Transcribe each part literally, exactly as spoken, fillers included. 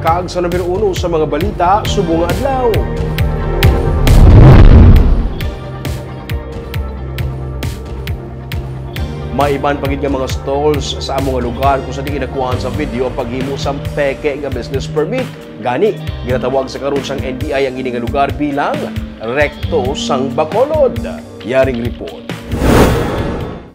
Kag sa numero uno sa mga balita subong nga adlaw. May iban pa gid nga mga stalls sa amo nga lugar kung sa diin nakuhaan sa video ang paghimo sang peke nga business permit. Gani, ginatawag sa karon sang N B I ang ini nga lugar bilang Rekto sang Bacolod. Yaring report.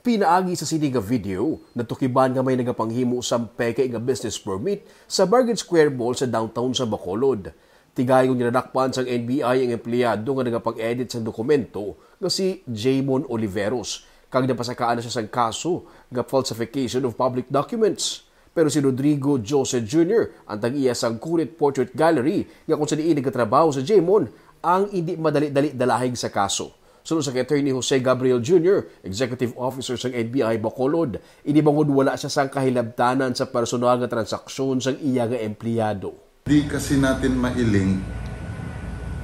Pinaagi sa sini nga video, natukiban nga may nagapanghimo sang peke nga business permit sa Market Square Mall sa downtown sa Bacolod. Tigayon nga nadakpan sang N B I ang empleyado nga nagapag-edit sang dokumento nga si Jamon Oliveros, kag napasakaan na siya sang kaso nga falsification of public documents. Pero si Rodrigo Jose Junior, ang tag-iya sang Kurit Portrait Gallery, nga kung sa diin nagatrabaho si Jamon, ang indi madali-dali dalahig sa kaso. Suno sa kay Attorney Jose Gabriel Junior, Executive Officer sang N B I Bacolod, ini bangod wala siya sang kahilabtanan sa personal nga transaksyon sang iya nga empleyado. Di kasi natin mailing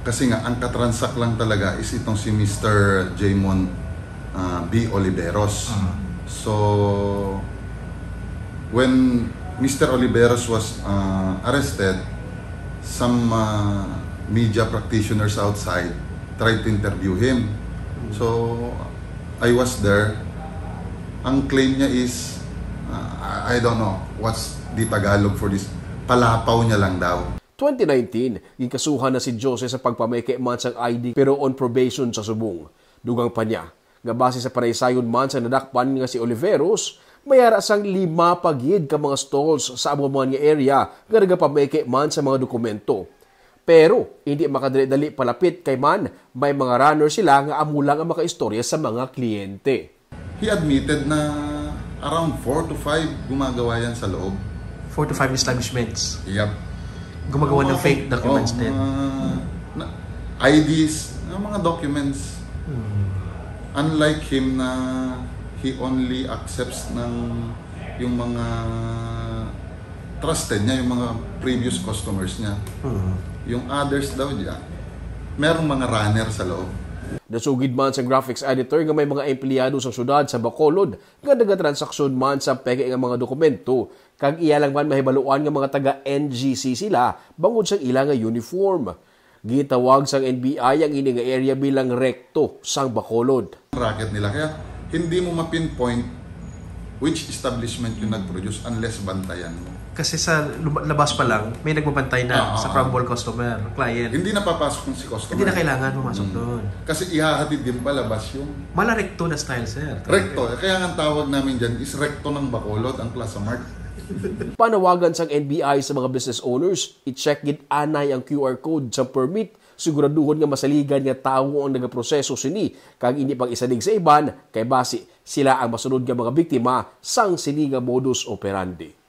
kasi nga ang katransak lang talaga is itong si Mister Jamon, ah, B. Oliveros. Ah. So, when Mister Oliveros was, ah, arrested, some, ah, media practitioners outside tried to interview him. So, I was there. Ang claim niya is, ah, I I don't know what's the Tagalog for this. Palapaw niya lang daw. Twenty nineteen, ginkasuhan na si Jose sa pagpameke man sang I D pero on probation sa subong. Dugang pa niya, nga base sa panaysayon man sa nadakpan nga si Oliveros, may ara sang lima pa gid ka mga stalls sa amo man nga area nga nagapameke man sa mga dokumento. Pero, hindi makadali-dali palapit kay man may mga runner sila nga amo lang ang makaistorya sa mga kliyente. He admitted na around four to five gumagawa yan sa loob. Four to five establishments. Yep. Gumagawa ng Mga fake com-, documents oh, din. Mga na, I Ds, ng mga documents. Hmm. Unlike him na he only accepts ng yung mga trusted niya, yung mga previous customers niya. Hmm. Yung others daw diyan, merong mga runner sa loob. Nasugid man sa graphics editor nga may mga empleyado sa syudad sa Bacolod nga nagatransaksyon man sa peke nga mga dokumento, kag iya lang man mahibaluan nga mga taga N G C sila bangod sa ila nga uniform. Gitawag sang N B I ang ini nga area bilang Rekto sang Bacolod. Racket nila. Kaya hindi mo ma-pinpoint which establishment yung nag-produce unless bantayan mo. Kasi sa lub-, labas pa lang, may nagbabantay na Ah, sa ah, ah. probable customer, client. Hindi na papasok yung si customer. Hindi na kailangan pumasok Mm. doon. Kasi ihahatid din palabas yung Mala Rekto na style, sir. Rekto. Kaya nga ang tawag namin dyan is Rekto ng Bacolod, ang Plaza Mart. Panawagan sang N B I sa mga business owners, i-check gid anay ang Q R code sa permit, siguraduhon nga masaligan nga tawo ang nagaproseso sini, kag hindi pag-isalig sa iban, kay basi sila ang masunod nga mga biktima sang sini nga modus operandi.